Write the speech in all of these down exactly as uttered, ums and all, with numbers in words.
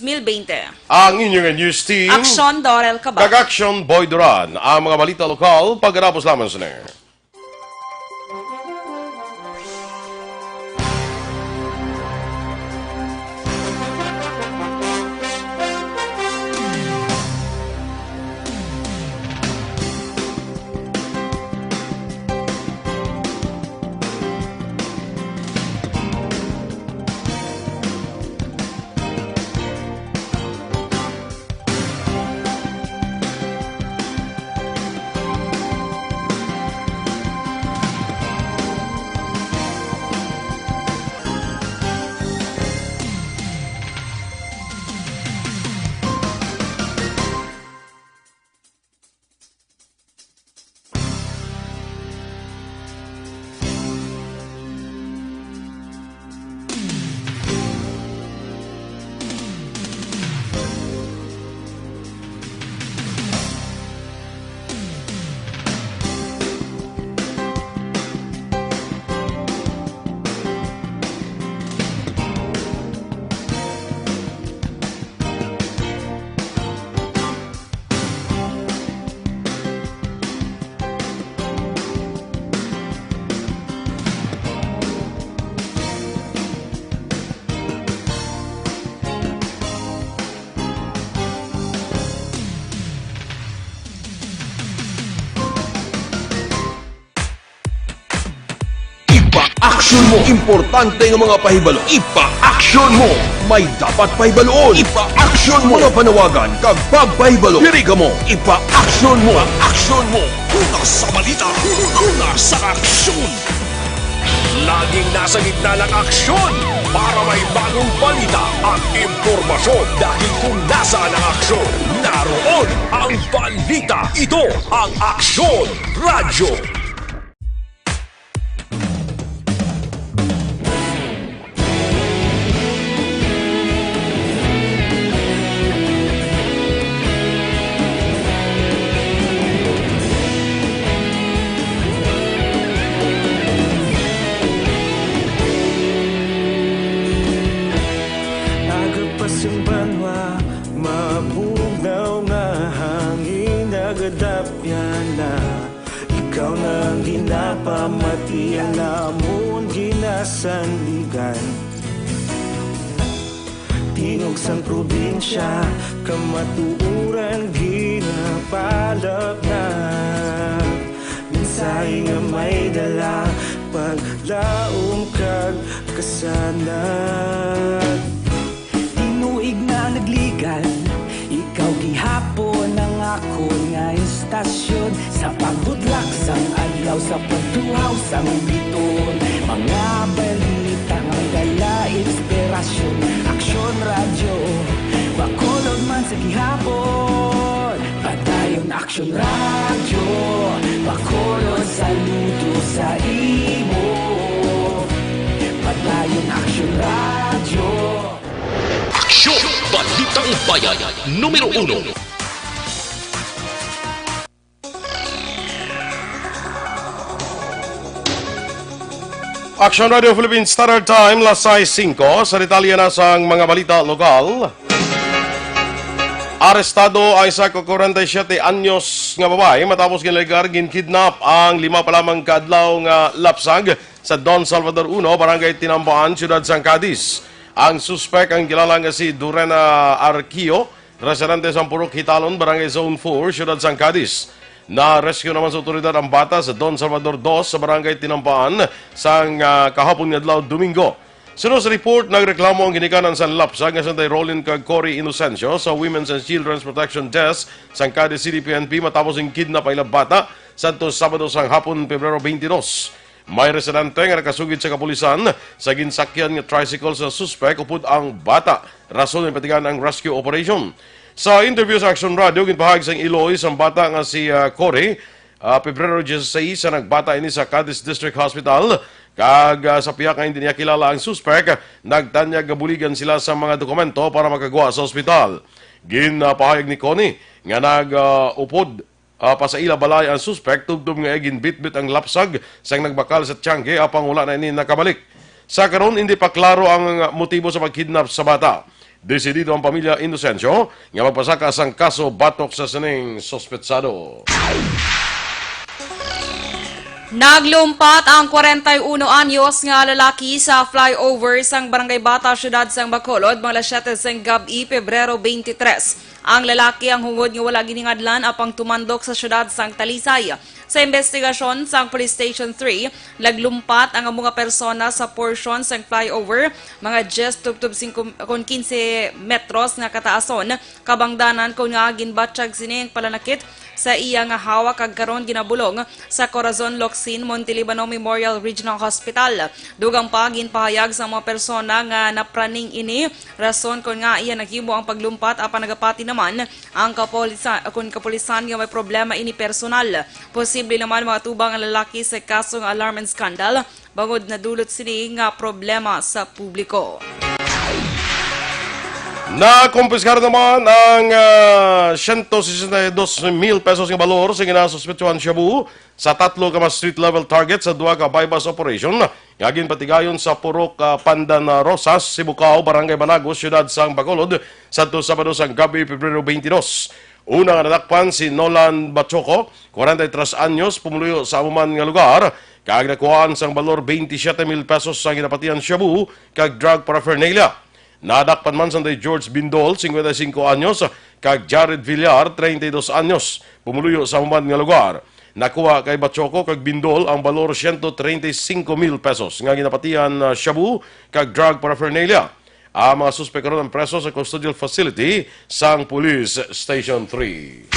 Mil bente. Ang inyong news team, Aksyon Dorel Cabal. Kag Aksyon Boy Duran. Ang mga balita lokal, pagkatapos lamang sini. Ipa-action mo. Importante nga mga pahibalo. Ipa-action mo. May dapat pahibaluon. Ipa-action mo. Mga panawagan kag pagpahibalo. Diri kamo. Ipa-action mo. Ipa-action mo. Una sa balita. Una sa aksyon. Laging nasa gitna ng aksyon para may bagong balita at impormasyon. Dahil kung nasaan ang aksyon, naroon ang balita. Ito ang Aksyon Radyo. Agapas ang banwa, mabugnaw nga hangin, nagadapyan na. Ikaw na ang ginapamati, ang amon ginasandigan. Tingog sang probinsya, kamatuoran ginapalap na. Mensahe nga may dala, paglaom kag kasanag. Tinuig na nagligan, ikaw gihapon ang akon nga istasyon. Sa pagbudlak sang adlaw, sa pagtuhaw sang biton, mga balita nga may dala inspirasyon. Aksyon Radyo, Bacolod man sa gihapon. Padayon Aksyon Radyo, Bacolod, saludo sa imo. Padayon Aksyon Radyo. Aksyon, Balitang Bayan, numero uno. Aksyon Radio Philippine Standard Time, las sais singko. Sa detalye na sang mga balita lokal. Arestado ang isa ka kwarenta y siyete anyos nga babayi matapos ginalegar ginkidnap ang lima pa lamang ka adlaw nga lapsag sa Don Salvador Uno, Barangay Tinampaan, Siyudad sang Cadiz. Ang suspek ang kilala nga si Durena Arquio, residente sa Purok Hitalon, Barangay Zone four, Siyudad sang Cadiz. Na-rescue naman sa otoridad ang bata sa Don Salvador Dos sa Barangay Tinampaan sang, ah, kahapon nga adlaw, Domingo. Suno sa report, nagreklamo ang ginikanan sang lapsag nga si Rolin kag Cory Inocencio sa Women's and Children's Protection Desk sang Cadiz C D P N P matapos ginkidnap ang ilang bata sadto Sabado sang hapon, Pebrero twenty-two. May residente nga nakasugid sa kapulisan sa ginsakyan nga tricycle sa suspek upod ang bata, rason nga ginpatigan ang rescue operation. Sa interview sa Aksyon Radio, ginpahayag sang iloy sang bata nga si, ah, Cory, ah, Pebrero dieciséis sa nagbata ini sa Cadiz District Hospital, kag, ah, sa pihak nga hindi niya kilala ang suspek, nagtanyag nga buligan sila sa mga dokumento para makagwa sa ospital. Ginpahayag ni Connie nga nag, ah, upod ah, pa sa ila balay ang suspek tubtob nga ginbitbit ang lapsag sang nagbakal sa tiyangke, apang wala na ini nakabalik. Sa karon, hindi pa klaro ang motibo sa pagkidnap sa bata. Desidido ang pamilya Inocencio nga magpasaka sang kaso batok sa sining suspetsado. Naglumpat ang kwarenta y uno anyos nga lalaki sa flyover sang Barangay Bata, siyudad sang Bacolod, mga alas siyete sang gab-i, Pebrero twenty-three. Ang lalaki ang hungod nga wala giningadlan apang tumandok sa siyudad sang Talisay. Sa investigasyon sang Police Station three, naglumpat ang amo nga persona sa portion sang flyover, mga diyes tubtob singko kon kinse metros nga kataason, kabangdanan kon nga ginbatyag sini ang palanakit sa iya nga hawak kag karon ginabulong sa Corazon Locsin Montelibano Memorial Regional Hospital. Dugang pa, ginpahayag sa mga persona nga napraning ini rason kon nga iya naghimo ang paglumpat, apan nagapati naman ang kapulisan, kon kapulisan nga may problema ini personal. Posible naman maatubang ang lalaki sa kaso nga alarm and scandal bangod nadulot sini nga problema sa publiko. Nakumpiskar naman ang, ah, siyento sesenta y dos mil pesos nga balor sa ginasuspetsuhan shabu sa tatlo ka mga street level target sa duha ka buy-bust operation nga ginpatigayon sa Purok, ah, Pandan Rosas, Sibukao, Barangay Banagos, Siyudad sang Bacolod, sadto Sabado sang gabi, Pebrero twenty-two. Una nga nadakpan si Nolan Bachoco, kwarenta y tres anyos, pumuluyo sa amo man nga lugar, kag nakuhaan sang balor twenty-siete mil pesos sa ginapatihan shabu kag drug paraphernalia. Nadakpan man sanday George Bindol, cincuenta y cinco anyos, kag Jared Villar, treinta y dos anyos, pumuluyo sa amo man nga lugar. Nakuha kay Bachoco kag Bindol ang balor siyento treinta y cinco mil pesos nga ginapatihan, ah, shabu kag drug paraphernalia. Ang mga suspek karon ang preso sa custodial facility sang Police Station three.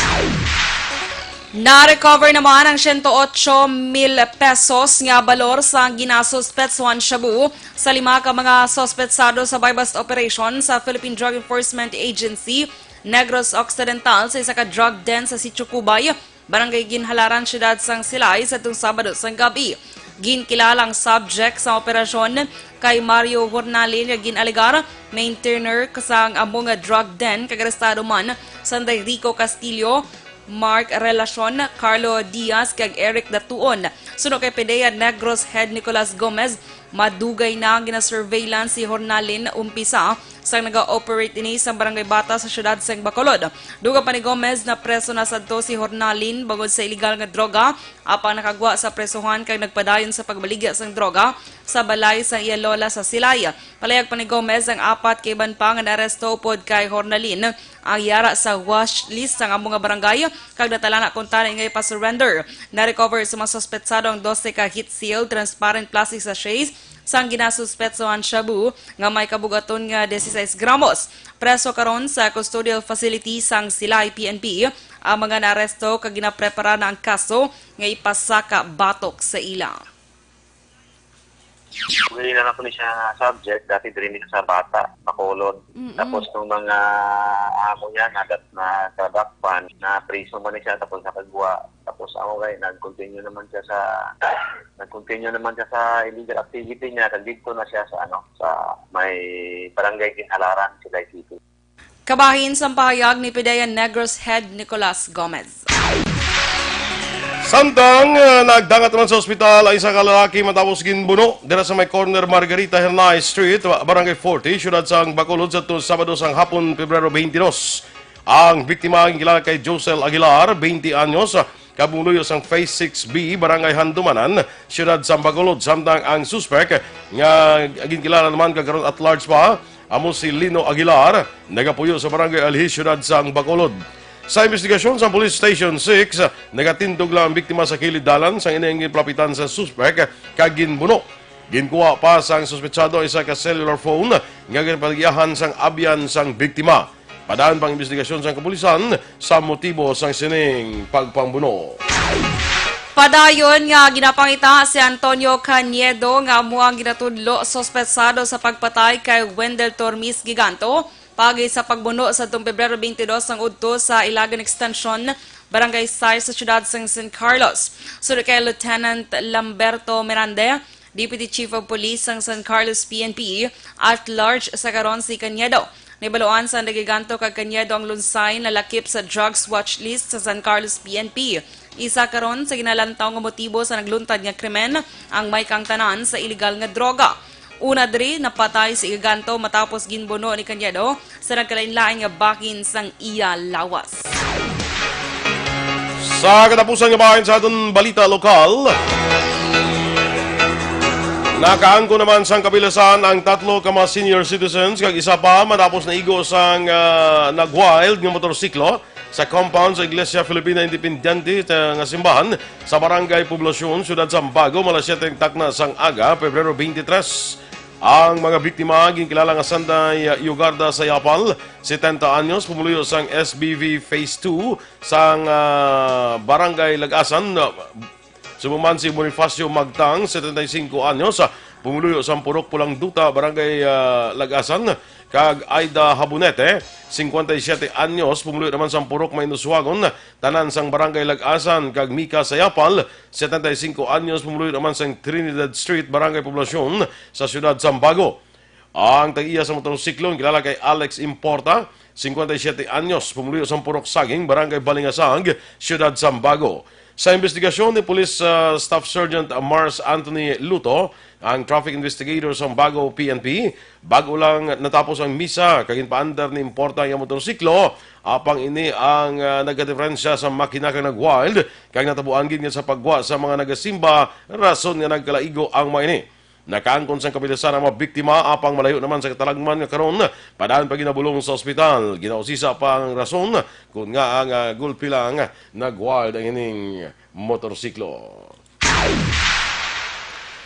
Na-recover naman ang siyento otso mil pesos nga balor sa ginasuspetsuhan shabu sa lima ka mga suspetsado sa buy-bust operation sa Philippine Drug Enforcement Agency, Negros Occidental, sa isa ka drug den sa Sitio Cubay, Barangay Ginhalaran, Siyudad sang Silay, sa tung Sabado sang gabi. Ginkilala ang subject sa operasyon kay Mario Hornalin nga gin-alegar maintainer sang amo nga drug den, kag arestado man sanday Rico Castillo, Mark Relacion, Carlo Diaz, kag Eric Datuon. Suno kay PDEA Negros Head Nicolas Gomez, madugay na gina-surveillance si Hornalin umpisa sang naga-operate ini sa Barangay Bata sa siyudad sang Bacolod. Dugang pa ni Gomez, napreso na sadto si Hornalin bangod sa iligal nga droga, apang nakagwa sa presohan kag nagpadayon sa pagbaligya sang droga sa balay sang iya lola sa Silay. Palayag pa ni Gomez, ang apat ka iban pa nga naaresto upod kay Hornalin ang yara sa watch list sang amo nga barangay, kag natalana kuntani nga ipa-surrender. Na-recover sa mga suspetsado ang dose ka heat-sealed transparent plastic sachets sang ginasuspetsuhan shabu nga may kabugaton nga dieciséis gramos. Preso karon sa custodial facility sang Silay P N P ang mga naaresto, kag ginaprepara na ang kaso nga ipasaka batok sa ila. Dili na ako ni siya nga subject, dati diri ni sa Bata, Bacolod. Mm-mm. Tapos nung mga amo niya, nadat na sa Dakpan, na priso man ni siya, tapos nakagwa. Tapos ako kay nag-continue naman siya sa, nag-continue naman siya sa illegal activity niya, kag dito na siya sa, ano, sa may barangay Ginhalaran, Silay City. Kabahin sang pahayag ni PDEA Negros Head Nicolas Gomez. Samtang, ah, nagdangat naman sa ospital ang isa ka lalaki matapos ginbuno dira sa may corner Margarita Hernay Street, Barangay forty, siyudad sang Bacolod, sa tu-, Sabado sang hapon, Pebrero twenty-two. Ang biktima ang kilala kay Josel Aguilar, twenty anyos, kabungluyo sang Phase six B, Barangay Handumanan, siyudad sang Bacolod, samtang ang suspek nga ginkilala naman kag karon at large pa, amo si Lino Aguilar, nagapuyo sa Barangay Alhi, siyudad sang Bacolod. Sa investigasyon sa Police Station six, nagatindog lang ang biktima sa kilid dalan sang ini ang ginpalapitan sa suspek kag ginbuno. Ginkuha pa sang suspetsado ang isa ka cellular phone nga ginpalagiahan sang abyan sang biktima. Padayon pang investigasyon sang kapulisan sa motibo sang sining pagpangbuno. Padayon nga ginapangita si Antonio Cañedo nga amo ang ginatudlo suspetsado sa pagpatay kay Wendell Tormis Giganto paagi sa pagbuno sa tung Pebrero twenty-two ang udto sa Ilagan Extension, Barangay sais sa siyudad sang San Carlos. Suno kay Lieutenant Lamberto Mirande, Deputy Chief of Police sang San Carlos P N P, at large sa karon si Cañedo. Nahibaluan sang Giganto kag Cañedo ang lunsay nalakip sa drugs watch list sa San Carlos P N P. Isa karon sa ginalantaw nga motibo sa nagluntad nga krimen ang may kaangtanan sa iligal nga droga. Una diri, napatay si Iganto matapos ginbuno ni Cañedo sa nagkalain-lain nga bahin sang iya lawas. Sa katapusan nga bahin sa aton balita lokal, nakaangkon naman sang kapilasan ang tatlo ka mga senior citizens kag isa pa matapos naigo sang, ah, nag-wild nga motorsiklo sa compound sa Iglesia Filipina Independiente, ah, nga simbahan sa Barangay Poblacion, Siyudad Sambago, alas siyete takna sang aga, Pebrero twenty-three. Ang mga biktima ginkilala nga Sanday Yugarda Sayapal, setenta anyos, pumuluyo sang S B V Phase two sang, ah, Barangay Lagasan, ah, subong man si Bonifacio Magtang, setenta y cinco anyos, ah, pumuluyo sang Purok Pulang Duta, Barangay, ah, Lagasan, kag Aida Habonete, cincuenta y siete anyos, pumuluyo naman sang Purok Mainuswagon, tanan sang Barangay Lagasan, kag Mika Sayapal, setenta y cinco anyos, pumuluyo naman sang Trinidad Street, Barangay Poblacion, sa siyudad Sambago. Ang tag-iya sa motorsiklo kilala kay Alex Importa, cincuenta y siete anyos, pumuluyo sang Purok Saging, Barangay Balingasag, Siyudad Sambago. Sa investigasyon ni Police, ah, Staff Sergeant Mars Anthony Luto, ang traffic investigator sang Bago P N P, bag-o lang natapos ang misa kag ginpaandar ni Importa ang motorsiklo, apang ini ang, ah, nagkadiferensya sa makina kag nag-wild, kag natabuan gid nga sa paggwa sa mga nagasimba, rason nga nagkalaigo ang mga ini. Nakaangkon sang kapilasan ang mga biktima, apang malayo naman sa katalagman nga karon padaan pa ginabulong sa ospital. Ginausisa pa ang rason kon ngaa ang, ah, gulpi lang nag-wild ang ining motorsiklo.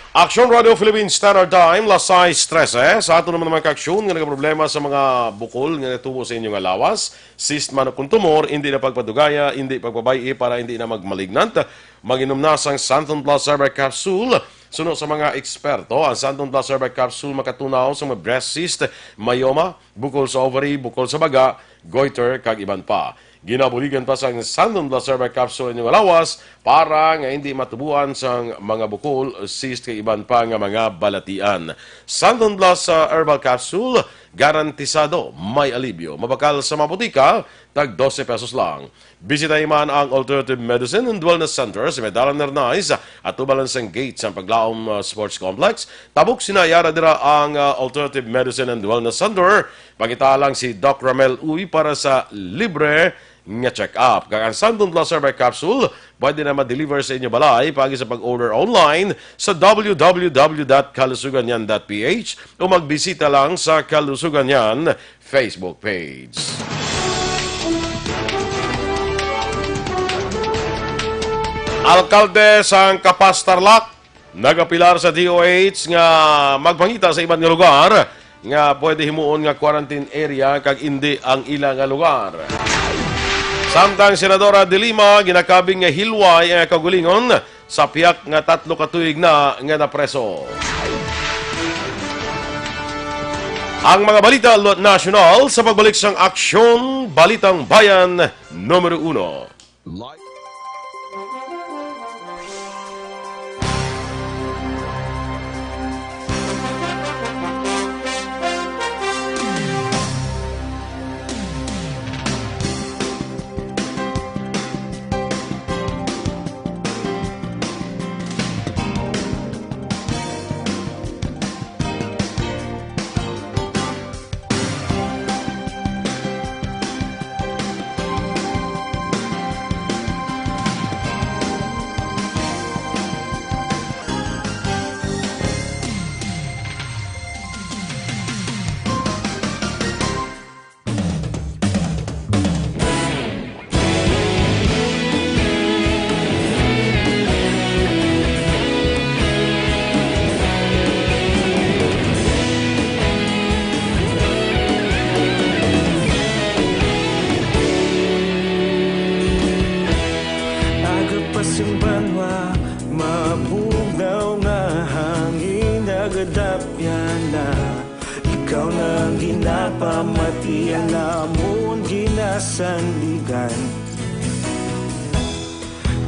Aksyon Radio Philippine Standard Time, las sais trese. Sa aton naman mga kaaksyon nga nagaproblema sa mga bukol nga natubo sa inyo nga lawas, cyst man o kon tumor, hindi na pagpadugaya, hindi pagpabay-i para hindi na magmalignant. Mag-inom na sang Santon Plus Herbal Capsule. Suno sa mga eksperto, ang Santon Plus Herbal Capsule makatunaw sa mga breast cyst, myoma, bukol sa ovary, bukol sa baga, goiter, kag iban pa. Ginabuligan pa sang Santon Plus Herbal Capsule ang inyong lawas para nga hindi matubuan sang mga bukol, cyst, kag iban pa nga mga balatian. Santon Plus, ah, Herbal Capsule, garantisado may alibyo. Mabakal sa mga botika, tag dose pesos lang. Bisitahi man ang Alternative Medicine and Wellness Center sa may Dalan Nernais, atubangan sang gate sang Paglaom, uh, Sports Complex. Tabok sina yara dira ang, uh, Alternative Medicine and Wellness Center. Pangita lang si Doc Ramel Uy para sa libre nga check-up. Kag ang Santon Plus Herbal Capsule, pwede na ma-deliver sa inyo balay paagi sa pag-order online sa w w w dot kalusuganyan dot p h o magbisita lang sa Kalusuganyan Facebook page. Alkalde sang Capas, Tarlac, nagapilar sa D O H nga magpangita sa iban nga lugar nga pwede himuon nga quarantine area kag indi ang ila nga lugar. Samtang Senadora De Lima ginakabig nga hilway ang kaugalingon sa pihak nga tatlo ka tuig na nga napreso. Ang mga balita lo-, nasyonal sa pagbalik sang Aksyon Balitang Bayan numero uno. Aga pa sing banwa, mabugnaw nga hangin nagadapyan na. Ikaw na ang ginapamati, ang amon ginasandigan.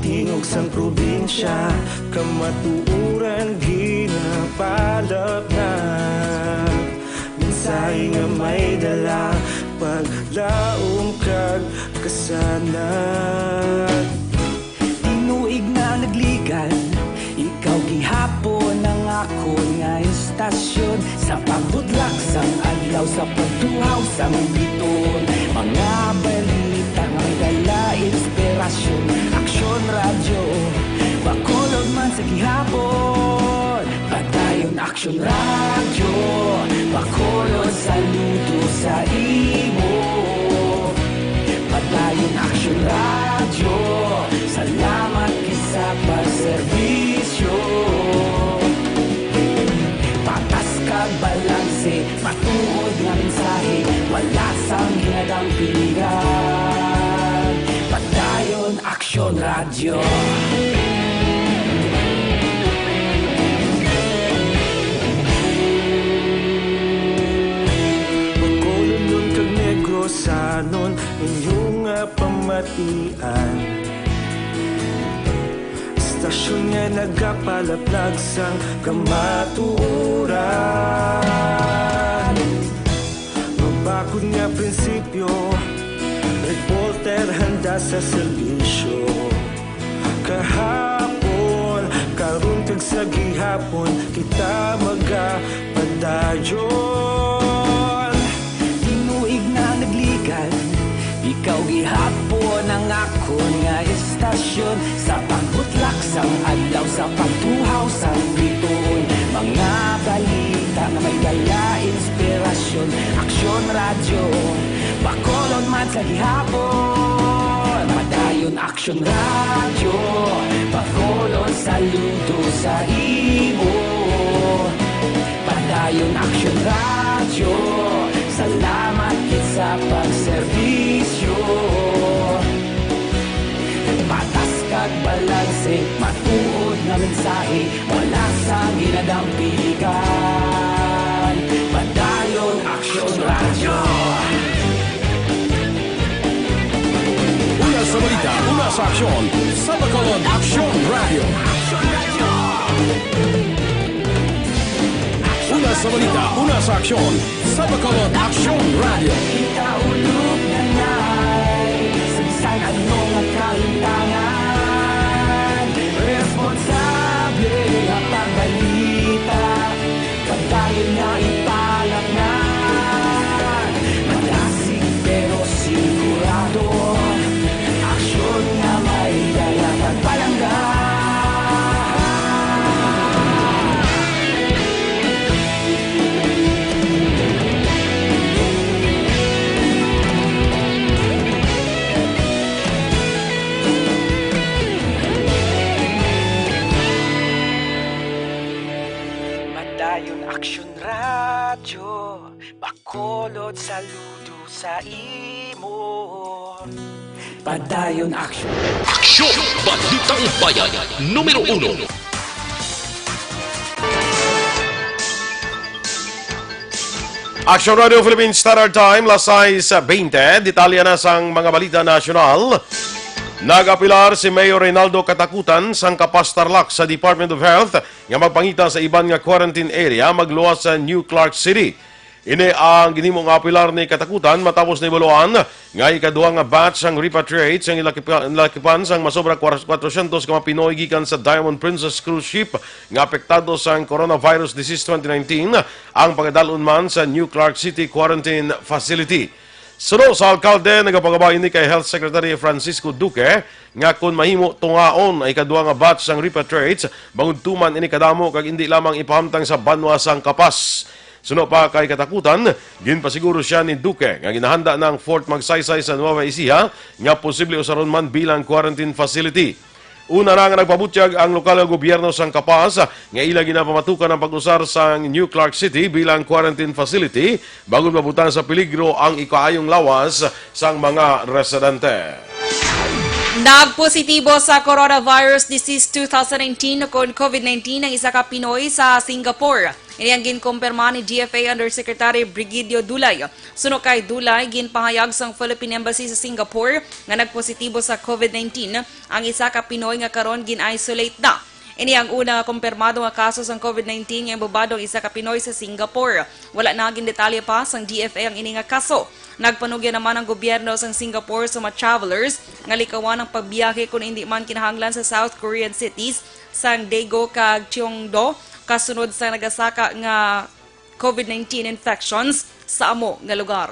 Tingog sang probinsya, kamatuoran ginapalapnag. Mensahe nga may dala, paglaom kag kasanag. Tinuig na nagligan, ikaw gihapon ang akon nga Stasyon sa pagbudlak sang adlaw, sa pagtuhaw sang bituon, mga balita nga may dala inspirasyon. Aksyon Radyo, Bacolod man sa gihapon. Padayon Aksyon Radyo, Bacolod, saludo sa imo. Padayon Aksyon Radyo, salamat gid sa pagserbisyo. Patas kag balanse, matuod nga mensahe, wala sang ginadampigan. Padayon Aksyon Radyo. Bacolodnon kag Negrosanon, inyo nga pamatian. Istasyon nga nagapalaplag sang kamatuoran. Mabakod nga prinsipyo, reporter handa sa serbisyo. Kahapon, karon kag sa gihapon, kita magapadayon. Tinuig na nagligad, ikaw gihapon ang akon nga istasyon. Sa pagbutlak sang adlaw, sa pagtuhaw sang bituon, mga balita nga may dala inspirasyon. Aksyon Radyo, Bacolod man sa gihapon. Padayon Aksyon Radyo, Bacolod, saludo sa imo. Padayon Aksyon Radyo, salamat gid sa pagserbisyo. Patas kag balanse, matuod nga mensahe, wala sang ginadampigan. Padayon Aksyon Radyo. Una sa balita, una sa aksyon, sa Bacolod Aksyon Radyo. Una sa balita, una sa aksyon, sa Bacolod Aksyon Radyo. Kita ulog na nay, sa bisan ano nga kalintangan, responsable nga pagbalita. Padayon nga ipalaknag, madasig pero sigurado. Aksyon nga may dala kag palangga. Padayon Aksyon Radyo, Bacolod, saludo sa imo. Padayon Aksyon. Aksyon! Balitang Bayan, numero uno. Aksyon Radio Philippine Standard Time, las sais bente. Detalye na sang mga balita nasyonal. Nag-apilar si Mayor Reynaldo Catacutan sang Capas, Tarlac sa Department of Health nga magpangita sa iban nga quarantine area magluwas sa New Clark City. Ini ang ginhimo nga apilar ni Catacutan matapos nahibaluan nga ikaduha nga batch sang repatriates ang ilakipa-, ilakipan sang masobra kwar-, kwatrosyentos ka mga Pinoy gikan sa Diamond Princess cruise ship nga apektado sang coronavirus disease twenty nineteen ang pagadal-on man sa New Clark City Quarantine Facility. Suno sa alkalde, nagapangabay ini kay Health Secretary Francisco Duque nga kon mahimo, tungaon ang ikaduha nga batch sang repatriates bangod tuman ini kadamo kag indi lamang ipahamtang sa banwa sang Capas. Suno pa kay Catacutan, ginpasiguro sia ni Duque nga ginahanda na ang Fort Magsaysay sa Nueva Ecija nga posible usaron man bilang quarantine facility. Una na nga nagpabutyag ang lokal nga gobyerno sang Capas nga ila ginapamatukan ang pag-usar sang New Clark City bilang quarantine facility bangod mabutang sa peligro ang ikaayong lawas sang mga residente. Nagpositibo sa coronavirus disease two thousand nineteen o kon COVID nineteen ang isa ka Pinoy sa Singapore. Ini ang ginkumpirma ni D F A Undersecretary Brigidio Dulay. Suno kay Dulay, ginpahayag sang Philippine Embassy sa Singapore nga nagpositibo sa COVID nineteen ang isa ka Pinoy nga karon gin-isolate na. Ini ang una nga kumpirmado nga kaso sang COVID nineteen nga inbubado ang isa ka Pinoy sa Singapore. Wala na gindetalye pa sang D F A ang ini nga kaso. Nagpanugya naman ang gobyerno sang Singapore sa mga travelers nga likawan ang pagbiyahe kon indi man kinahanglan sa South Korean cities sang Daegu kag Cheongdo, kasunod sa nagasaka nga COVID nineteen infections sa amo nga lugar.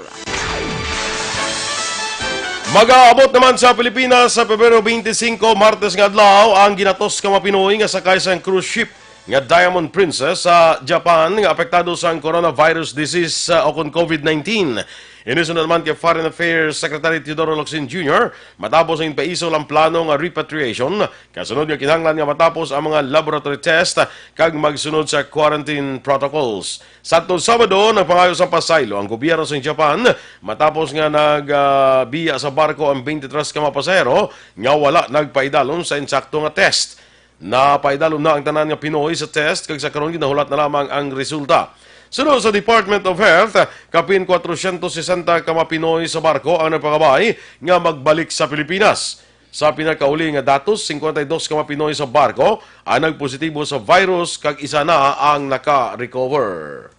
Mag-aabot naman sa Pilipinas sa Pebrero twenty-five, Martes nga adlaw, ang ginatos ka mga Pinoy nga sakay sang cruise ship nga Diamond Princess sa Japan nga apektado sang coronavirus disease, uh, o kon COVID nineteen. Ini sunod naman kay Foreign Affairs Secretary Teodoro Locsin Junior matapos ang paiso lang plano nga repatriation, kasunod nga kinahanglan nga matapos ang mga laboratory test kag magsunod sa quarantine protocols. Sadto Sabado, nagpangayo sang pasaylo ang gobyerno sa Japan matapos nga nag, ah, biya sa barko ang twenty-three ka mga pasahero nga wala nagpaidalom sa insakto nga test. Napaidalom na ang tanan nga Pinoy sa test kag sa karon ginahulat na lamang ang resulta. Suno sa Department of Health, kapin kwatrocientos sesenta ka mga Pinoy sa barko ang nagpangabay nga magbalik sa Pilipinas. Sa pinakauli nga datos, cincuenta y dos ka mga Pinoy sa barko ang nagpositibo sa virus kag isa na ang naka-recover.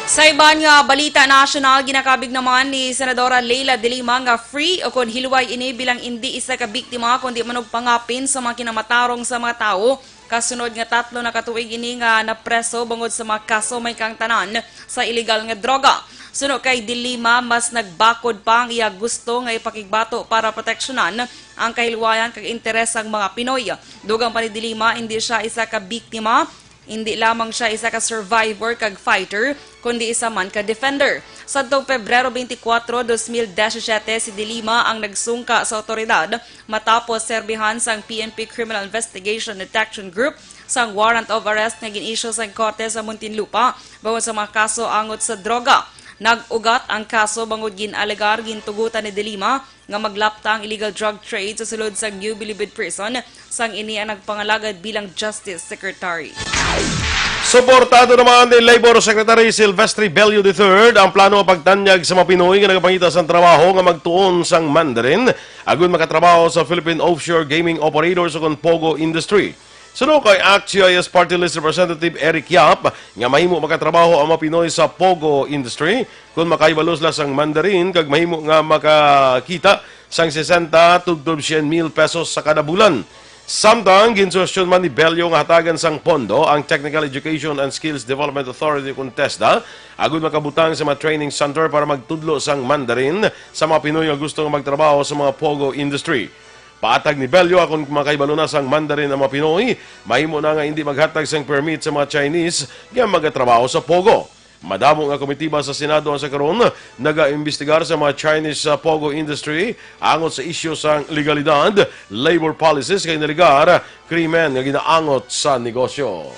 Sa iban nga balita nasyonal, ginakabig naman ni Senadora Leila de Lima nga free o kon hiluway ini bilang indi isa ka biktima kundi manugpangapin sa mga kinamatarong sa mga tawo, kasunod nga tatlo na ka tuig ini nga napreso bangod sa mga kaso may kaangtanan sa iligal nga droga. Suno kay de Lima, mas nagbakod pa ang iya gusto nga ipakigbato para proteksyonan ang kahilwayan kag interes sang mga Pinoy. Dugang pa ni de Lima, indi sia isa ka biktima, indi lamang sia isa ka survivor kag fighter, kundi isa man ka defender. Sadtong Pebrero twenty-four, dos mil diyesisiyete, si de Lima ang nagsungka sa awtoridad matapos serbihan sang P N P Criminal Investigation Detection Group sang warrant of arrest nga gin-issue sang korte sa Muntinlupa bangod sa mga kaso angot sa droga. Nag-ugat ang kaso bangod gin-alegar gintugutan ni de Lima nga maglapta ang illegal drug trade sa sulod sang New Bilibid Prison, sang ini ang nagpangalagad bilang Justice Secretary. Suportado naman ni Labor Secretary Silvestre Bello the third ang plano nga pagtanyag sa mga Pinoy nga nagapangita sang trabaho nga magtuon sang Mandarin agud makatrabaho sa Philippine Offshore Gaming Operators o kon POGO industry. Suno kay ACT-CIS Party List Representative Eric Yap, nga mahimo makatrabaho ang mga Pinoy sa POGO industry kon makahibalo sila sang Mandarin kag mahimo nga makakita sang sesenta tubtob syen mil pesos sa kada bulan. Samtang ginsuhestyon man ni Bello nga hatagan sang pondo ang Technical Education and Skills Development Authority kon TESDA agud makabutang sa mga training center para magtudlo sang Mandarin sa mga Pinoy nga gusto nga magtrabaho sa mga POGO industry. Paatag ni Bello, akon makahibalo na sang Mandarin ang mga Pinoy, mahimo na nga indi maghatag sang permit sa mga Chinese nga magatrabaho sa POGO. Madamo nga komitiba sa Senado ang sa karon nagaimbestigar sa mga Chinese sa POGO industry angot sa isyu sang legalidad, labor policies kag naligar krimen nga ginaangot sa negosyo.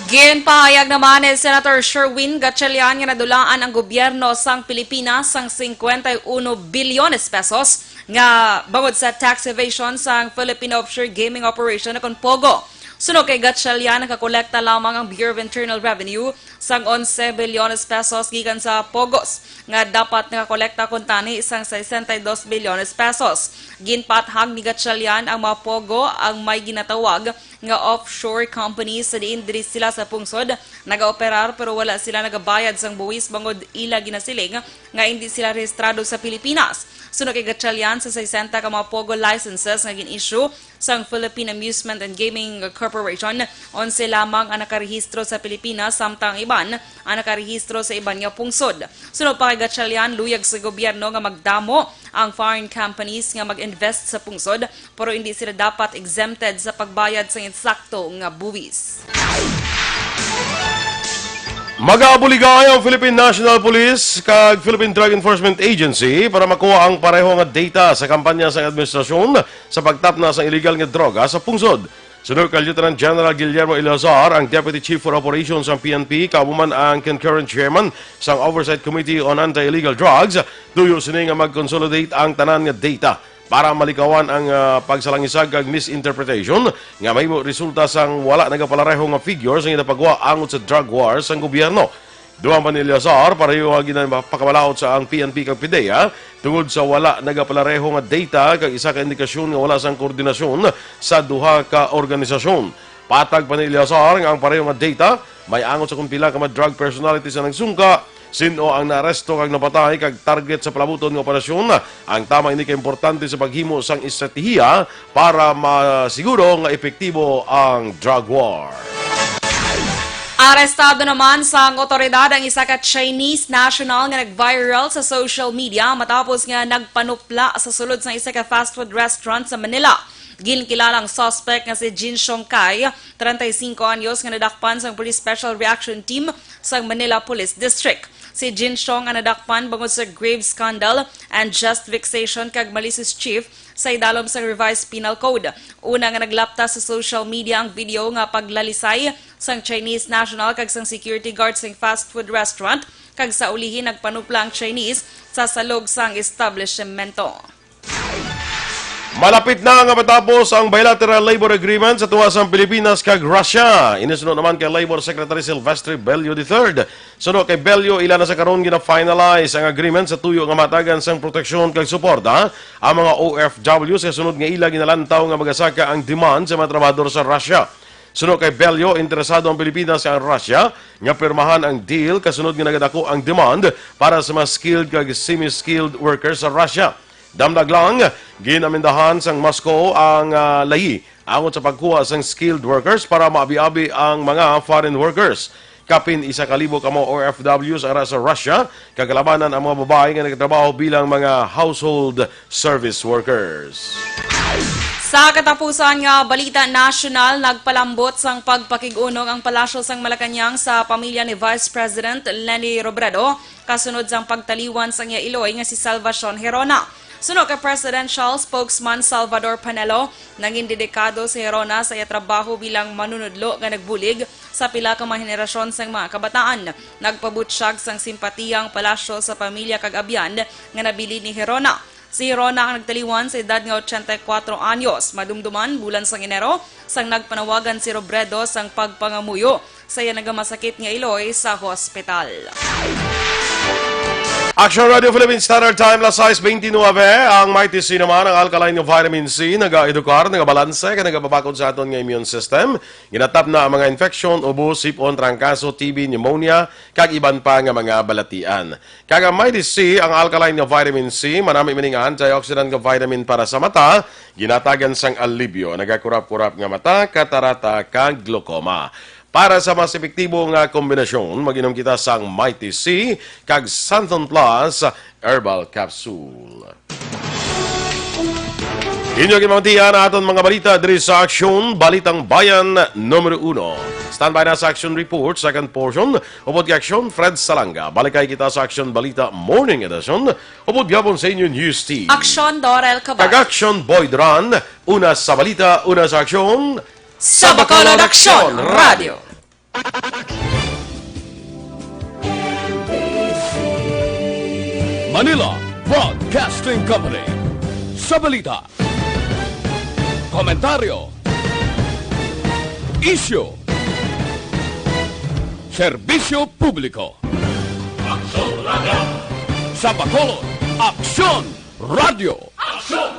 Ginpahayag naman ni Senator Sherwin Gatchalian nga nadulaan ang gobyerno sang Pilipinas sang cincuenta y uno bilyones pesos nga bangod sa tax evasion sang Philippine Offshore Gaming Operation o kon POGO. Suno kay Gatchalian, nakakolekta lamang ang Bureau of Internal Revenue sang onse bilyones pesos gikan sa POGOs, nga dapat nakakolekta kuntani sang sesenta y dos bilyones pesos. Ginpaathag ni Gatchalian ang mga POGO ang may ginatawag nga offshore companies, sa diin diri sila sa pungsod nagaoperar pero wala sila nagabayad sang buwis bangod ila ginasiling nga indi sila rehistrado sa Pilipinas. Suno kay Gatchalian, sa sesenta ka mga POGO licenses nga gin-issue sang Philippine Amusement and Gaming Corporation, onse lamang ang nakarehistro sa Pilipinas, samtang ang iban ang nakarehistro sa iban nga pungsod. Suno pa kay Gatchalian, luyag sa gobyerno nga magdamo ang foreign companies nga mag-invest sa pungsod, pero hindi sila dapat exempted sa pagbayad sang insakto nga buwis. Magaabuligay ang Philippine National Police kag Philippine Drug Enforcement Agency para makuha ang pareho nga data sa kampanya sang administrasyon sa pagtapna sang iligal nga droga sa pungsod. Suno kay Lieutenant General Guillermo Eleazar, ang Deputy Chief for Operations sang P N P, kamo man ang concurrent chairman sang Oversight Committee on Anti-Illegal Drugs, tuyo sini nga mag-consolidate ang tanan nga data para malikawan ang, ah, pagsalangisag kag misinterpretation nga mahimo resulta sang wala nagapalareho nga figures nga ginapagwa angot sa drug war sang gobyerno. Dugang pa ni Eleazar, pareho nga ginpakamalaut sa ang P N P kag PDEA tungod sa wala nagapalareho nga data kag isa ka indikasyon nga wala sang koordinasyon sa duha ka organisasyon. Patag pa ni Eleazar nga ang pareho nga data may angot sa kon pila ka mga drug personalities ang nagsungka Sin-o ang naaresto kag napatay kag target sa palabuton nga operasyon? Ang tama ini ka importante sa paghimo sang estratehiya para masiguro nga epektibo ang drug war. Arestado naman sang otoridad ang isa ka Chinese national nga nag-viral sa social media matapos nga nagpanupla sa sulod sang isa ka fast food restaurant sa Manila. Ginkilala ang suspect nga si Jin Shongkai, treinta y cinco anyos, nga nadakpan sang Police Special Reaction Team sang Manila Police District. Si Jin Shong ang nadakpan bangod sa grave scandal, unjust vexation kag malicious chief sa idalom sang Revised Penal Code. Una nga naglapta sa social media ang video nga paglalisay sang Chinese national kag sang security guard sang fast food restaurant, kag sa ulihi nagpanupla ang Chinese sa salog sang establishmento. Malapit na nga matapos ang bilateral labor agreement sa tunga sang Pilipinas kag Russia. Ini suno naman kay Labor Secretary Silvestre Bello the third. Suno kay Bello, ila na sa karon gina-finalize ang agreement sa tuyo nga matagan sang proteksyon kag suporta ang mga O F W sa sunod nga ila ginalantaw nga magasaka ang demand sa mga trabahador sa Russia. Suno kay Bello, interesado ang Pilipinas kag ang Russia nga pirmahan ang deal kasunod nga nagadako ang demand para sa mga skilled kag semi-skilled workers sa Russia. Damlag lang, gin-amendahan sang Moscow ang, ah, layi angot sa pagkuha sang skilled workers para maabi-abi ang mga foreign workers. Kapin isa ka libo ka mga O F Ws ara sa Russia, kag kalabanan ang mga babayi nga nagatrabaho bilang mga household service workers. Sa katapusan nga balita nasyonal, nagpalambot sang pagpakig-unong ang Palasyo sang Malacañang sa pamilya ni Vice President Leni Robredo kasunod sang pagtaliwan sang iya iloy nga si Salvacion Gerona. Suno kay Presidential Spokesman Salvador Panelo, nangin dedikado si Gerona sa iya trabaho bilang manunudlo nga nagbulig sa pila ka mga henerasyon sang mga kabataan. Nagpabutyag sang simpatiya ang palasyo sa pamilya kag abyan nga nabilin ni Gerona. Si Gerona ang nagtaliwan sa edad nga ochenta y cuatro anyos. Madumduman, bulan sang Enero, sang nagpanawagan si Robredo sang pagpangamuyo sa iya nagamasakit nga iloy sa hospital. Action Radio Philippine Standard Time, las sais beintinuebe. Ang Mighty C naman, ang alkaline nga vitamin C, nagaedukar, nagabalanse, kag nagapabakod sa aton nga immune system. Ginatapna ang mga infeksyon, ubo, sipon, trangkaso, T B, pneumonia, kag iban pa nga mga balatian. Kag ang Mighty C, ang alkaline nga vitamin C, manami man ning antioxidant nga vitamin para sa mata, ginatagan sang alibyo, nagakurap-kurap nga mata, katarata, kag glaucoma. Para sa mas epektibo nga kombinasyon, mag-inom kita sang Mighty C kag Santon Plus Herbal Capsule. Inyo ginamatian ang aton mga balita diri sa Aksyon, Balitang Bayan numero uno. Standby na sa Aksyon Report, second portion, upod kay Aksyon Fred Salanga. Balik kay kita sa Aksyon Balita Morning Edition, upod gihapon sa inyo News Team. Aksyon Dorel Cabal. Kag Aksyon Boy Duran, una sa balita, una sa aksyon. Sa Bacolod Aksyon Radio. Manila Broadcasting Company. Sa balita, komentaryo, isyu, serbisyo publiko. Aksyon Radio. Sa Bacolod, Aksyon Radio. Aksyon